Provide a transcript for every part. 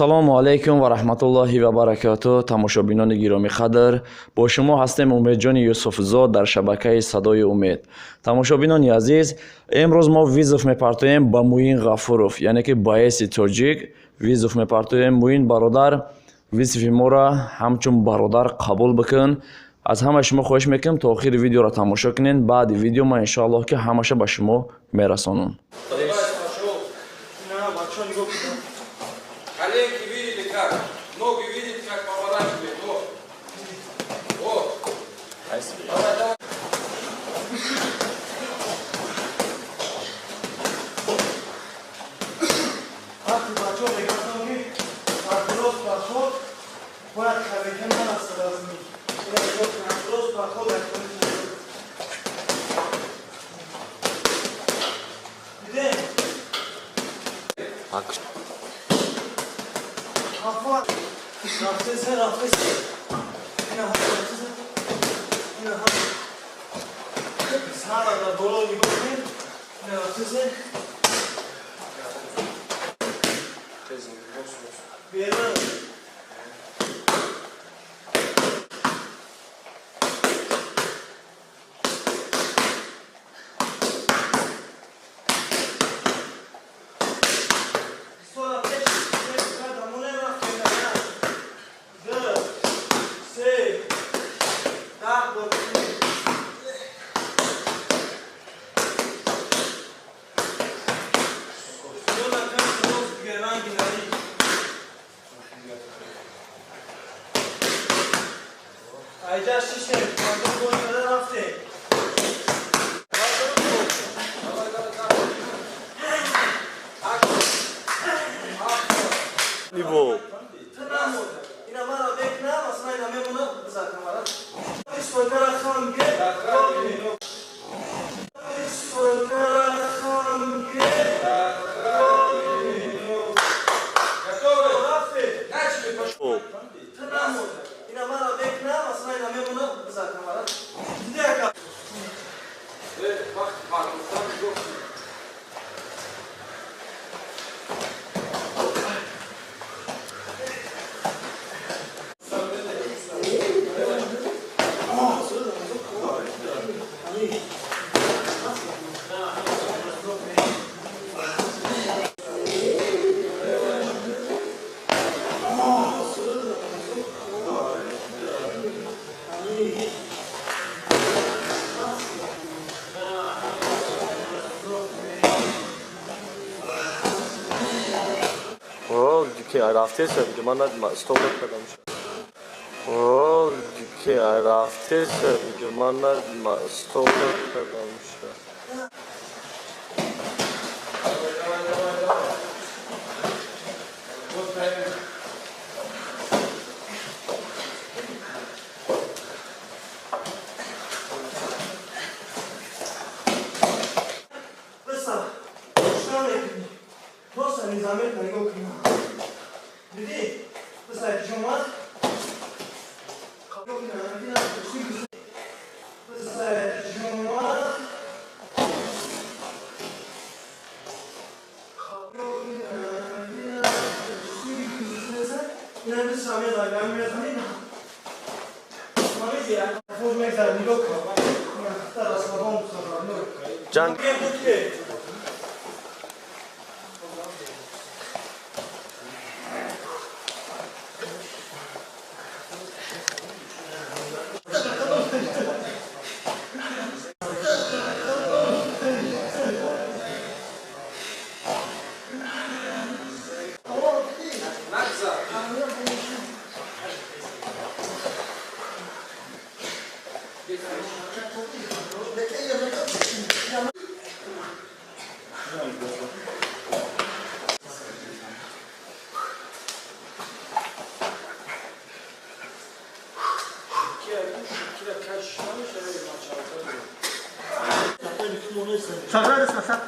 Ассалому алайкум ва раҳматуллоҳи ва баракотуҳ. Тамошобинони гиромӣ қадр, бо шумо ҳастем Умедҷони Юсуфзод дар шабакаи Садои Умед. Тамошобинони азиз, имрӯз мо визов мепартоем ба Муин Ғафуров, яъне ки боеси тоҷик визов мепартоем. Муин бародар, визофи моро ҳамчун бародар қабул бикун. Аз ҳамаи шумо хоҳиш мекунам то охири видеоро тамошо кунед. Баъди видео ман иншоаллоҳ ки ҳамаша ба шумо мерасонам. Коленки видели как? Ноги видите, как поворачивали? Вот. Вот. Давай, давай. Вақти бачаҳо мегуфтам, ки рост проход бояд коленка нарасад аз ми. Рост проход. Дидем? Хафа рафтеса, рафтеса. Ина рафтеса. Ина сара дар боло нигоҳ кунед. Ина рафтеса. Берун. Сола пеш, пеш кардам, рафтем як, ду, се, 10 бор. Ёла кам рост дига ранги нарӣ. Айҷа шишем, панҷоҳ бор карда рафтем. Давай, давай, давай. Ниво. Ту намон. Ина мара мекунам, масалан, ина мемонам, бизар камара. Стойкара хам ге, стойкара хам ге. Готовы? Рафтем. Начали, пошел. Ту намон. Ина мара мекунам, масалан, ина мемонам, бизар камара. Диди ака. Вақт пардохтан нигоҳ кун. О, ки рафтеса, ман стоп накардам. О, ки рафтеса, ман стоп накардам. Давай, давай, давай, давай. Вот правильно. Баса, шуна мекунӣ. Просто незаметно нигоҳ кунӣ. Диди? Баса, ҷумат. Баса, ҷумат. Ина бис мезанӣ, мезанӣ. Мамиди, фуз мегзарӣ, нигоҳ кун. Дар расслабон нигоҳ. Ҷанг. Буд ки. Назад.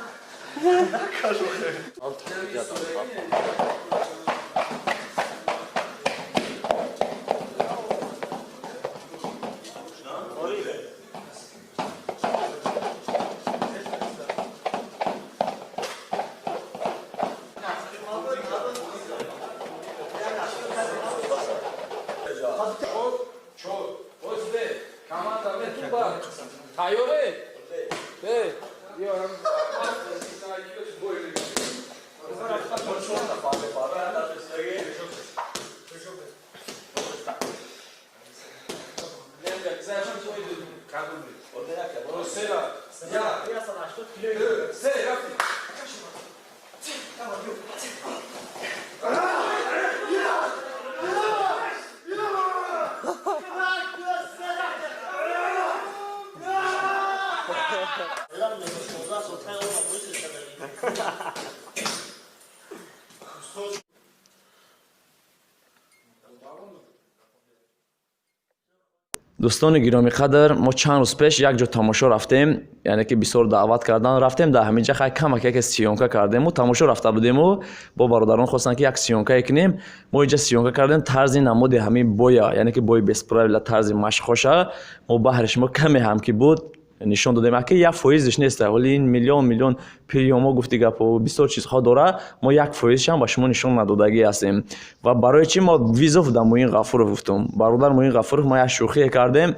Дӯстони гиромиқадр, мо чанд рӯз пеш як ҷо тамошо рафтем, яъне ки бисёр даъват кардан, рафтем. Дар ҳамин ҷа хай камак яке съёмка кардему тамошо рафта будему бо бародарон хостанд, ки як съёмкае кунем. Мо инҷа съёмка кардем тарзи намуди ҳамин боя, яъне ки бои без правила, тарзи машқҳоша мо баҳри шумо каме ҳам ки буд нишон додем. Аки 1 фоизиш нест, ҳоли ин миллион миллион приёмо, гуфти гапо, бисёр чизҳо дора, мо 1 фоизшам ба шумо нишон надодагӣ ҳастем. Ва барои чӣ мо вызов да Муин Ғафуров гуфтум? Бародар Муин Ғафуров, мо як шӯхие кардем,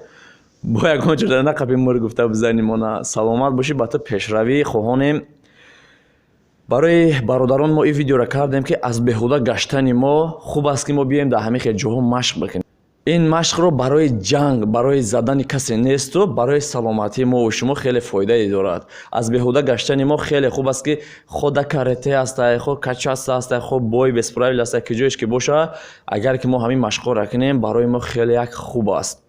бо ягон ҷо нақапи мур гуфта бизанимона. Саломат бошӣ, ба ту пешравӣ хоҳонем. Барои бародарон мо ин видеоро кардем, ки аз беҳуда гаштани мо хуб аст, ки мо биёем дар ҳамин хел ҷоҳо машқ бикунем. Ин машқро барои ҷанг, барои задани касе несту барои саломатии мову шумо хеле фоидае дорад. Аз беҳуда гаштани мо хеле хуб аст, ки хо да карате ҳастай, хо качаста ҳастай, хо бой без правил ҳастай, ки ҷоеш ки боша, агар ки мо ҳамин машқҳоро кунем, барои мо хеле як хуб аст.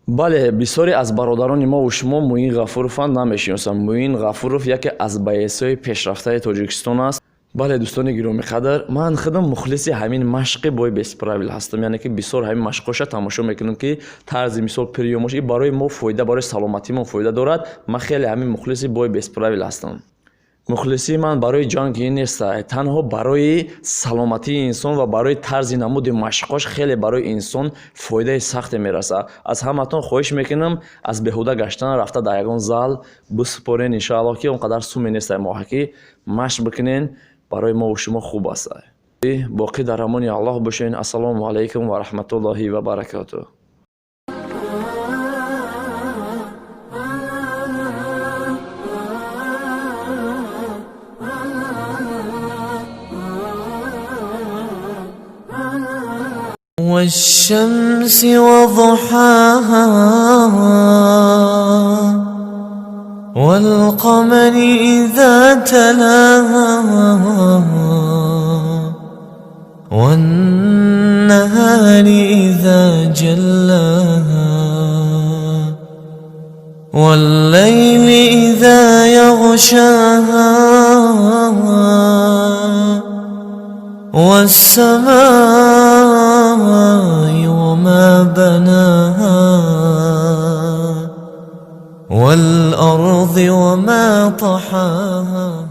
Бале, бисёре аз бародарони мову шумо Муин Ғафурованд намешиносанд. Муин Ғафуров яке аз боецҳои пешрафтаи Тоҷикистон аст. Бале, дӯстони гиромиқадр, ман худам мухлиси ҳамин машқи бой без правил ҳастам, яъне ки бисёр ҳамин машқҳоша тамошо мекунам, ки тарзи мисол приёмош барои мо фоида, барои саломатимон фоида дорад. Ман хеле ҳамин мухлиси бой без правил ҳастам. Мухлисии ман барои ҷанг ин нест, танҳо барои саломатии инсон ва барои тарзи намуди машқҳош хеле барои инсон фоидаи сахте мерасад. Аз ҳаматон хоҳиш мекунам, аз беҳуда гаштан рафта дар ягон зал бисупорен, иншоаллоҳ, ки он қадар суме нест, моҳакӣ машқ бикунен, барои мову шумо хуб аст. Боқӣ дар амони Аллоҳ бошен. Ассалому алайкум ва раҳматуллоҳи ва баракотуҳ. والشمس وضحاها والقمر إذا تلاها والنهار إذا جلاها والليل إذا يغشاها والسماء وما بناها والأرض وما طحاها.